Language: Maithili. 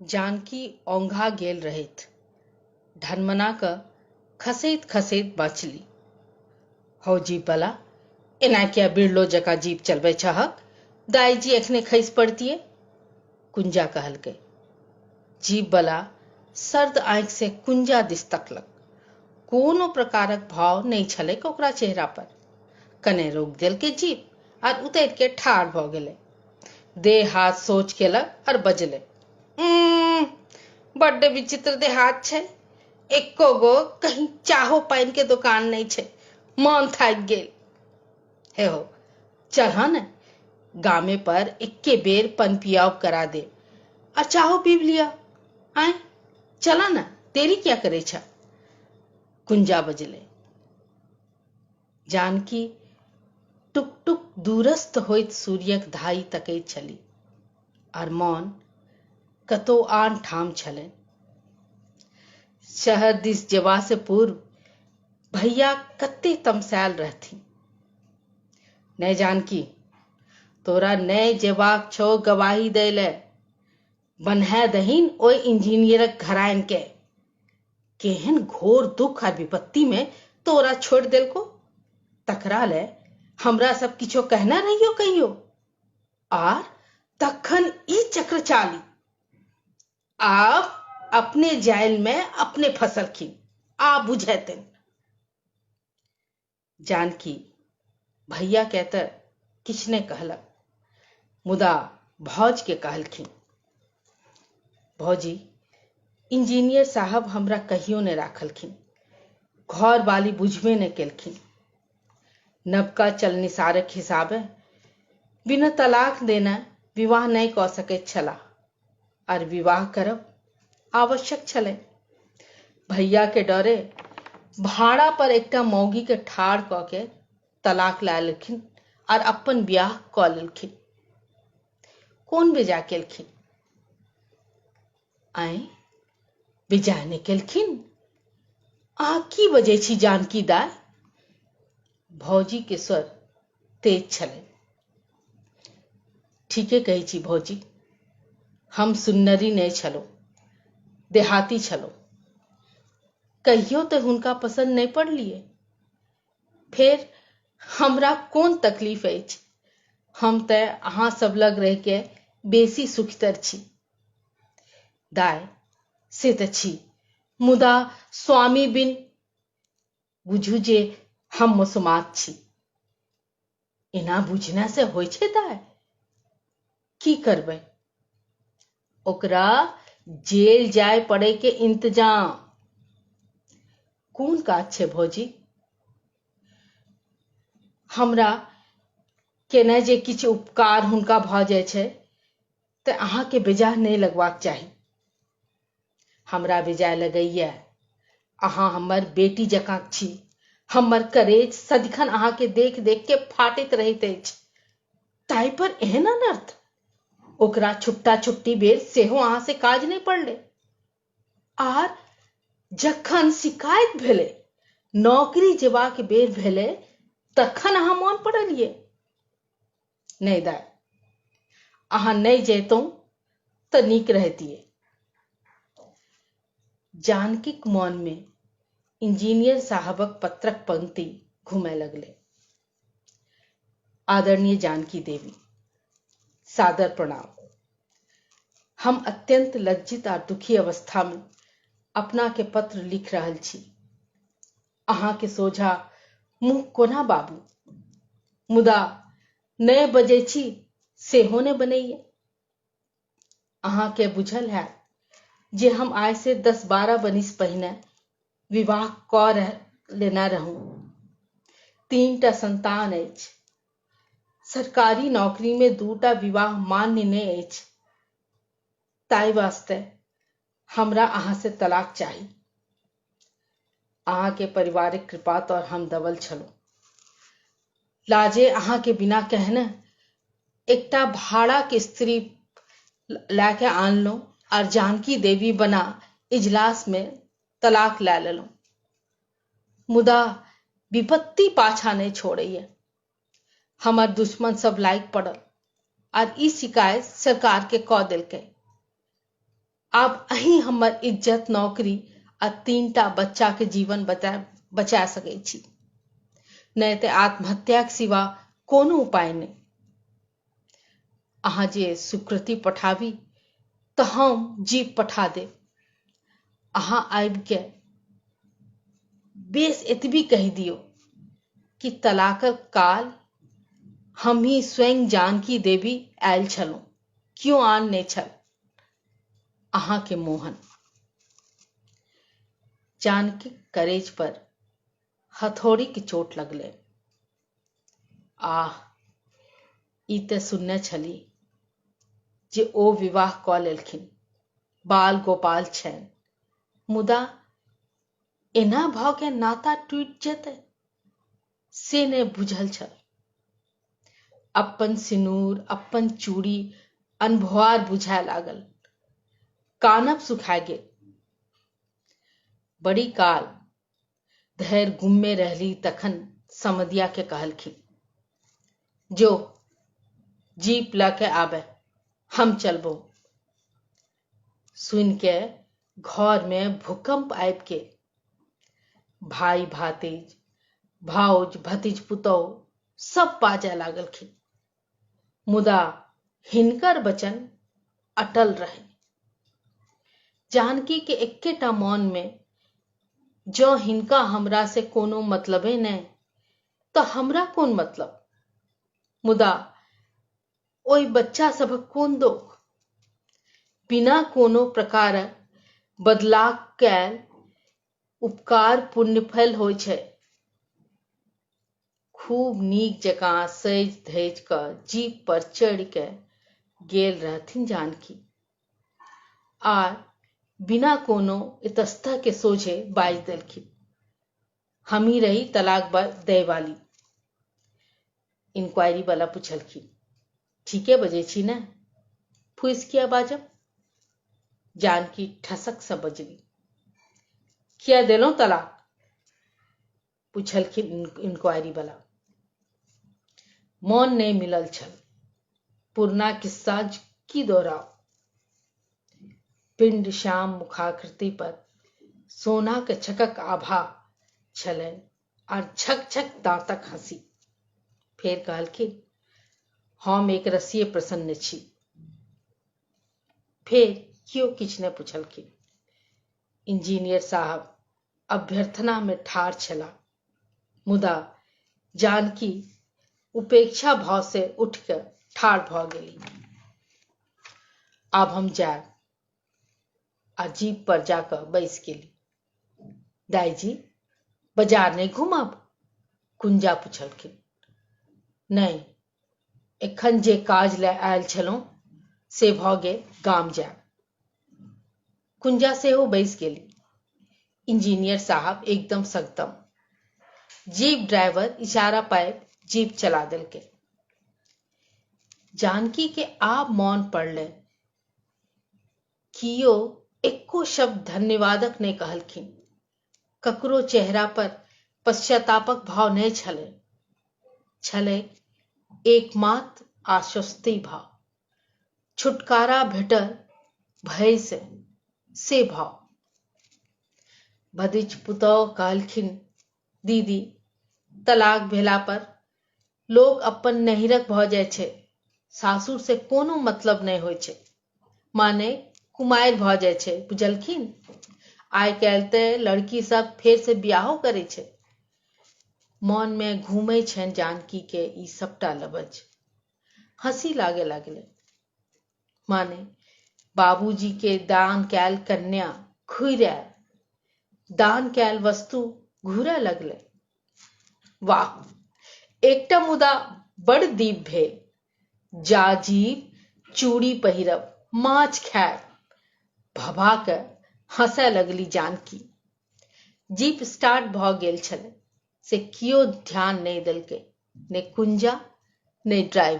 जानकी औंघा गेल रहथि। ढनमना कऽ खसैत खसैत बाँचली। हौ जीपवला, एना किया बिरलो जकाँ जीप चलबै छहक? दाइजी एखने खसि पड़तियै। कुंजा कहलकै। जीपवला सर्द आँखिसँ कुंजा दिस तकलक। कोनो प्रकारक भाव नहि छलैक ओकरा चेहरा पर। कने रोकि देलकै जीप आर उतरि के ठाढ़ भऽ गेलै। देह हाथ सोच केलक आर बजलै, बड्ड विचित्र देहात छै। एको गो कहीं चाहो पानि के दोकान नहि छै। मन थाकि गेल। हे हो, चलह ने, गामे पर एक्के बेर पनपियाव करा देब आ चाहो पीब लिअ। आँय, चलऽ ने, देरी किया करै छ? कुंजा बजलै। जानकी टुक टुक दूरस्थ होइत सूर्यक धाई तकैत छली आर मन कतौ आन ठाम छलनि। शहर दिस जेबा से पूर्व भैया कते तमसायल रहथिन। नहि जानकी, तोरा नहि जेबाक छौ गवाही दै ले। बन्हाए दहीन ओहि इंजीनियरक घरायन के। केहन घोर दुख आ विपत्ति में तोरा छोड़ि देलको, तकरा ले हमरा सब किछो कहना रहियो कहियो। आर तखन ई चक्रचाली आब अपने जाइल में अपने फसलखिन, आ बुझेतनि। जानकी भैया के तऽ किछु नहि कहलक, मुदा भौज के कहलखिन, भौजी, इंजीनियर साहब हमरा कहियो नहि राखलखिन, घर वाली बुझबे नहि केलखिन। नवका चलनिसारक हिसाबे बिना तलाक देने विवाह नहि कऽ सकैत छलाह आर विवाह करब आवश्यक छलै। भैया के डरे भाड़ा पर एकटा मौगी के ठाढ़ कऽ के तलाक लए लेलखिन आर अपन ब्याह कऽ लेलखिन। कोन बेजा केलखिन? आँय, बेजा नहि केलखिन? अहाँ की बजै छी जानकी दाय? भौजी के स्वर तेज छलै। ठीके कहै छी भौजी, हम सुन्नरी नहि छलहुँ, देहाती छलहुँ। कहियो तऽ हुनका पसन्द नहि पड़लियै। फेर हमरा कोन तकलीफ अछि? हम तऽ अहाँ सब लग रहिके बेसी सुखितर छी। दाय, से तऽ छी, मुदा स्वामी बिन बुझू जे हम मोसमात छी। एना बुझना से होइ छै दाय? की करबै? ओकरा जेल जाय पड़े के इंतजाम। कोन काज छै भौजी? हमरा केना जे किछु उपकार हुनका भऽ जाइ छै तऽ अहाँके बेजाय नहि लगबाक चाही। हमरा बेजाय लगैया। अहाँ हमर बेटी जकाँ छी। हमर करेज सदिखन अहाँके देख देख के फाटैत रहैत अछि। ताहि पर एहन अनर्थ! ओकरा छुट्टा छुट्टी बेर सेहो अहाँ से काज नहि पड़लै। आर जखन शिकायत भेलै, नौकरी जेबाक बेर भेलै, तखन अहाँ मोन पड़लियै। नहि दाय, अहाँ नहि जैतहुँ तऽ नीक रहतियै। जानकीक मोनमे इंजीनियर साहबक पत्रक पंक्ति घुमय लगलै। आदरणीय जानकी देवी, सादर प्रणाम। हम अत्यंत लज्जित आ दुखी अवस्था में अपना के पत्र लिख रहल छी। अहाँ के सोझा मुंह कोना बाबू, मुदा नहि बजै छी सेहो नहि बनैया। अहाँ के बुझल हैत जे हम आइ से 10-12 बनिस पहिने विवाह कऽ लेने रहूं। 3टा संतान अछि। सरकारी नौकरी में 2टा विवाह मान्य नहि अछि, ताहि वास्ते हमरा अहाँ से तलाक चाही। अहाँ के पारिवारिक कृपा तर हम दबल छलहुँ। लाजे अहाँ के बिना कहने एकटा भाड़ा के स्त्री लए के आनलहुँ आर जानकी देवी बना इजलास में तलाक लए लेलहुँ। मुदा विपत्ति पाछा नहि छोड़ैया। हमर दुश्मन सब लागि पड़ल आर ई शिकायत सरकार के कऽ देलकै। आब अहीं हमर इज्जत, नौकरी आ 3टा बच्चाक जीवन बचा सकैत छी, नहि तऽ आत्महत्याक सिवा कोनो उपाय नहि। अहाँ जे स्वीकृति पठाबी तऽ हम जीप पठा देब। अहाँ आबिके बेस एतबी कहि दियौ कि तलाकक काल हमही स्वयं जानकी देवी आयल छलहुँ, क्यो आन नहि छल। अहाँके मोहन। जानकीक करेज पर हथौड़ीक चोट लगलै। आह, ई तऽ सुनने छली जे ओ विवाह कऽ लेलखिन, बाल गोपाल छनि, मुदा एना भऽ के नाता टूटि जेतै से नहि बुझल छल। अपन सिनूर, अपन चूड़ी अनभुआर बुझाय लागल। कानब सुखा गेल। बड़ी काल धरि गुम्मे रहली, तखन समदिया के कहलखिन, जो जीप लऽ के आबे, हम चलबो। सुनि के घर में भूकंप आबि गेल। भाई भातिज, भाउज भतीज, पुतोह सब बाजय लागलखिन, मुदा हिनकर वचन अटल रहे। जानकी के एकेटा मन में, जँ हिनका हमरा से कोनो मतलबे नहि तऽ हमरा कोन मतलब, मुदा ओहि बच्चा सभक कोन दोख? बिना कोनो प्रकारक बदलाक कयल उपकार पुण्यफल होइ छै। खूब नीक जकाँ सजि धजि कऽ जीप पर चढ़ि कऽ गेल रहथिन जानकी, आर बिना कोनो इतस्तः के सोझे बाजि देलखिन, हमही रही तलाक दै वाली। इंक्वायरी वाला पुछलखिन, ठीके बजै छी ने? फूसि किया बाजब? जानकी ठसक सँ बजली, किया देलहुँ तलाक? पुछलखिन इंक्वायरी वाला। मोन नहि मिलल छल, पुरना किस्सा की दोहराउ। पिंड श्याम मुखाकृति पर सोनाक छकक आभा छलनि आर झक झक दाँतक हँसी। फेर कहलखिन, हम एक रसिये प्रसन्न छी। फेर केओ किछु नहि पुछलखिन। इंजीनियर साहब अभ्यर्थना में ठाढ़ छलाह, मुदा जानकी उपेक्षा भाव से उठि कऽ ठाढ़ भऽ गेली। आब हम जायब। आ जीप पर जाकऽ बैस गेली। दाईजी, बाजार नहि घूमब? कुंजा पुछलखिन। नहि, एखन जे काज लए आयल छलहुँ से भऽ गेल, गाम जायब। कुंजा सेहो बैस गेली। इंजीनियर साहब एकदम सकदम। जीप ड्राइवर इशारा पाबि जीप चला देलकै। जानकी के आब मौन पड़लै। कियो एको शब्द धन्यवादक नहि कहलखिन। ककरो चेहरा पर पश्चातापक भाव नहि छलै, छलै एकमात्र आश्वस्ति भाव, छुटकारा भेटल भय से भाव। भतिज पुतोह कहलखिन, दीदी, तलाक भेला पर लोक अपन नैहरक भऽ जाइ छै, सासुर से कोनो मतलब नहि होइ छै, माने कुमारि भऽ जाइ छै, बुझलखिन? आइ काल्हि तऽ लड़की सब फेर से बियाहो करै छै। मन मे घूमै छनि जानकी के ई सबटा लबज। हंसी लागे लागलै। माने बाबूजी के दान कयल कन्या घुरि आयल, दान कयल वस्तु घुरय लगलै। वाह, एकटा मुदा बड़ दीप भेल। जाजीब चूड़ी पहिरब, माछ खायब। भभा कऽ हंसय लगली जानकी। जीप स्टार्ट भऽ गेल छलै, से कियो ध्यान नहि देलकै, ने कुंजा ने ड्राइवर।